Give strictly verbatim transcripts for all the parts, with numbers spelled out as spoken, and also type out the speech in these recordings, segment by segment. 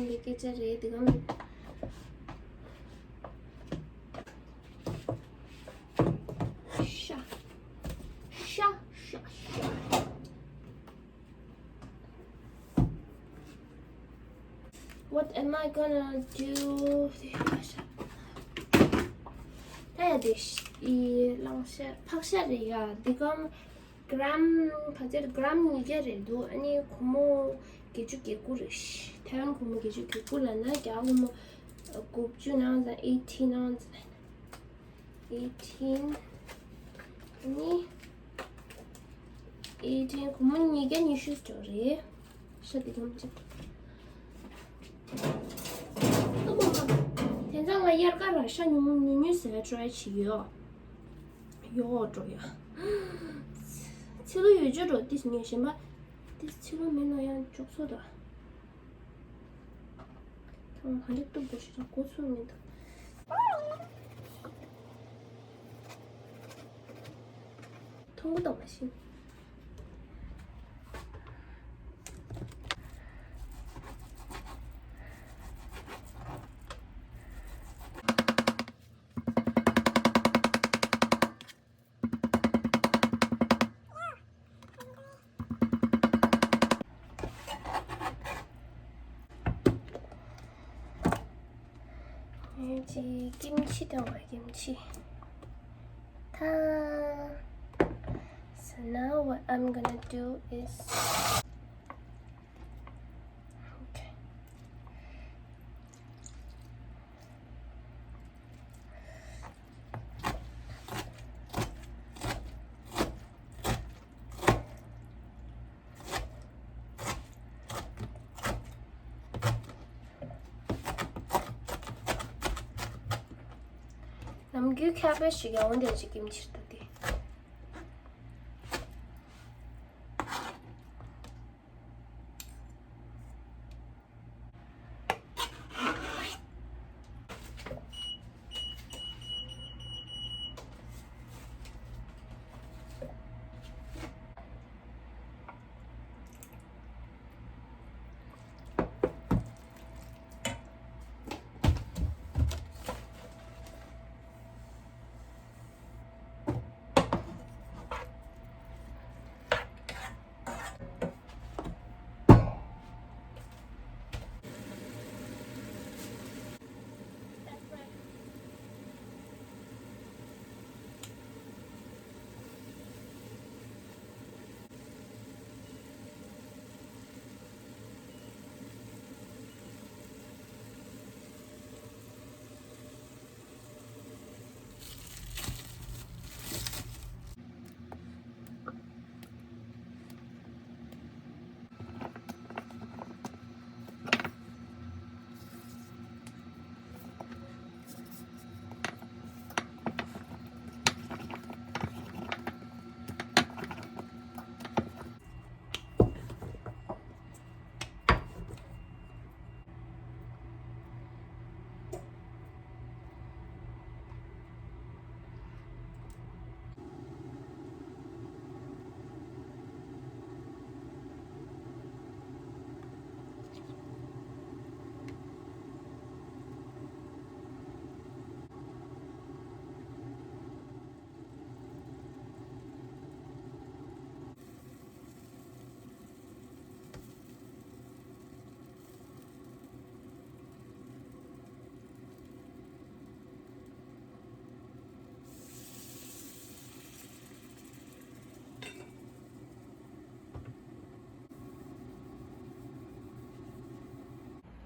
འདི་སྐད་ཆ་རེད་འདི་ག་མི། ཤ། ཤ་ཤ་ཤ། What am I gonna do? ད་ཡ་དེ་ཤི་ལང་ཤ་ཕག་ཤ་རེད་ཡ། འདི་གམ་གྲམ་ཕ་ཚེར་གྲམ་ཉིས་བརྒྱ་རེད་འདུག་ཨ་ནི་སྒོར་མོ་བརྒྱད་ཅུ་གྱ་དགུ་རེད་ཤི། ཐའེ་ཝན་སྒོར་མོ་བརྒྱད་ཅུ་གྱ་དགུ་ལབ་ན་རྒྱ་སྒོར་མོ་དགུ་བཅུ་ནང་ཙམ་ཨེ་ཊི་ནང་ཙམ། ཨེ་ཊིན། ནི། ཨེ་ཊིན་སྒོར་མོ་ཉིས་བརྒྱ་ཉི་ཤུ་ཅོག་རེད། ཤ་འདི་གམ་ཅིག་དེ་ཚང་ང་དབྱར་ཁ་ར་ཤ་ཉུང་ཉུང་ཉུང་ཟེར་ཊི་རའི་བྱེད་ཡོད། ཡོད་འགྲོ་ཡ། ཚི་ལུ་ཡོད་ཅོག་འགྲོ་ཏིས་ཉོས་བཞིན་པ། ཏིས་ཚི་ལུ་མེད་ན་ཡང་ཅོག་ཚོ་ད། ཐང་ཧ་ལས་སྟུག་པོ་ཞིག་དང་གོ་ཚོད་མི་འདུག་མཐོང་གི་འདུག་མ་གཞི། ཀིམ་ཆི་དང་བ་ཀིམ་ཆི། ཐ། So now what I'm gonna do is, okay. ནམ་རྒྱུན་ཁ་པེ་ཞིག་ཡང་འོན་ཏེ་ཅིག་ཀིམ་ཆིར་ཏུ་དེ།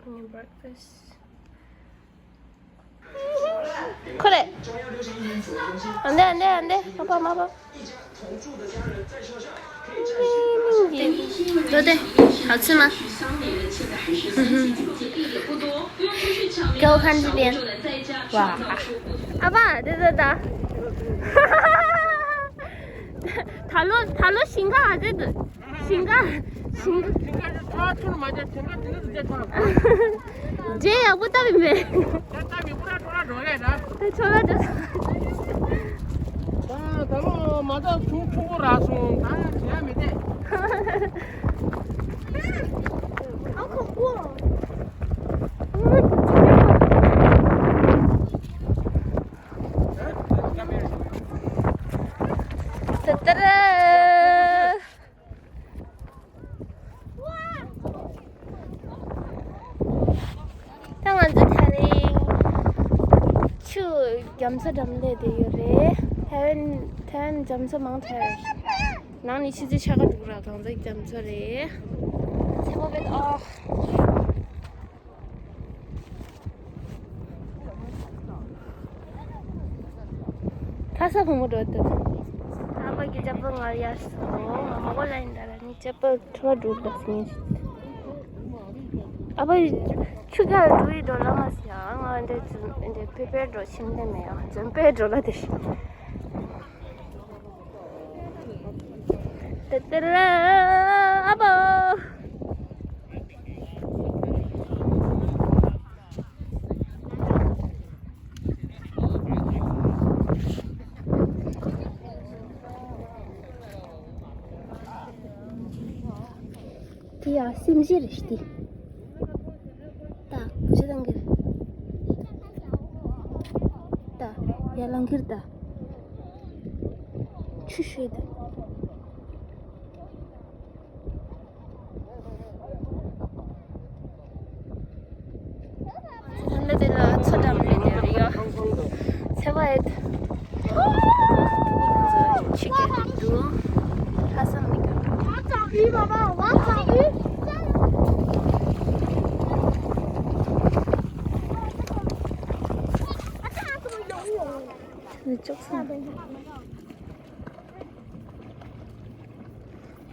Breakfast. ཁོ་རེད། ཨ་འདེ་ཨ་འདེ་ཨ་འདེ། མ་པ་མ་པ། ལོ་དེ་ཧ་ཚུ་མ། ཀའོ་ཁན་ཅི་ལེན། ཝ། ཨ་པ་དེ་དེ་ད། ད་ལོ་ད་ལོ་ཞིང་ཁ་ཨ་ཟེར་དུ། ཞིང་ཁ། ཞིང་ཁ། ཞིང་ཁ་ཚོ་ཚོ་མ་བྱས་ཞིང་ཁ་དེ་འདྲ་དུ་བྱས་ཚོ། རྗེ་ཡག་པོ་ལྟ་བུ་མེད། ད་ལྟ་མི་པུ་ར་ཀྲོ་ལ་འགྲོ་ཡས་ད། ད་ཆོ་ལ་འགྲོ། ད་ད་ལོ་མ་ད་ཆུང་ཆུང་པོ་རག་སོང་ད་བྱས་མི་བསྡད། ཨ་ཁོ་ཁོ། རྒྱ་མཚོ་འགྲམ་ལ་བསྡད་ཡོད་རེད། ཐའེ་ཝན་ཐའེ་ཝན་རྒྱ་མཚོ་མང་དྲགས། ནང་ནས་ཆུ་ཚོད་ཕྱེད་ཀ་འདུག་ར། གང་ཚ་རྒྱ་མཚོ་རེད། ཚ་པོ་བེད་ཨ། ཁ་ས་བུ་མོ་འགྲོ་འདུག་ཨ་ཕ་གི་ཅ་པོ་ང་ཡར་སོང་། ང་མ་གོ་ལ་ཡིན་ད་ར་ནི། ཅ་པོ་ཁྲོ་བ་འགྲོ་འདུག་ཟིན། ཨ་ཕ་ཆུ་ཁ་འགྲོ་ཡི་འགྲོ་ལ་མ་སི་ཡ། ང་འདི་འདི་ཕེ་ཕེ་འགྲོ་ཤིང་ལས་མེད་ཡ། འཛོམས་པའི་འགྲོ་ལ་དེ་ཤི། ཏེ་ཏེ་ར་ཨ་ཕ། དེ་ཡང་སེམས་ཅན་རེད་ཤག་དེ། ད་གུ་ཆ་དང་གིར། ད་ཡར་ལངས་གིར་ད། ཆུ་ཤོད་ད། ད་ལྟ་དེ་ལ་མཚོ་འགྲམ་ལ་ཡོད་རེད་ཡ། ཚེ་བ་ཨེ་ད། ཆུ་རྐྱལ་འདུག་ལྷ་ས་མི་འགྱུར། ཅོག་ས།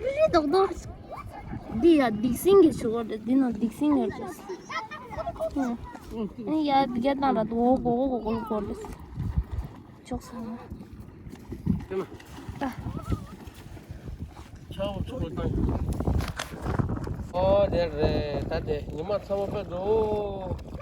རི་རྡོག་རྡོག་འདི་ཡ་སྡིག་སྲིན་གྱི་ཆུ་བོ་རེད། འདི་ནང་སྡིག་སྲིན་ཡོད་རེད། ཨ་ནི་ཡ་བརྒྱ་དང་ར་དོ་གོ་གོ་གོ་གོ་གོ་རེད། ཅོག་ས་ན། ཨོ་དེ་རེད། ད་དེ་ཉི་མ་ཚ་བོ་དཔེ་འདུག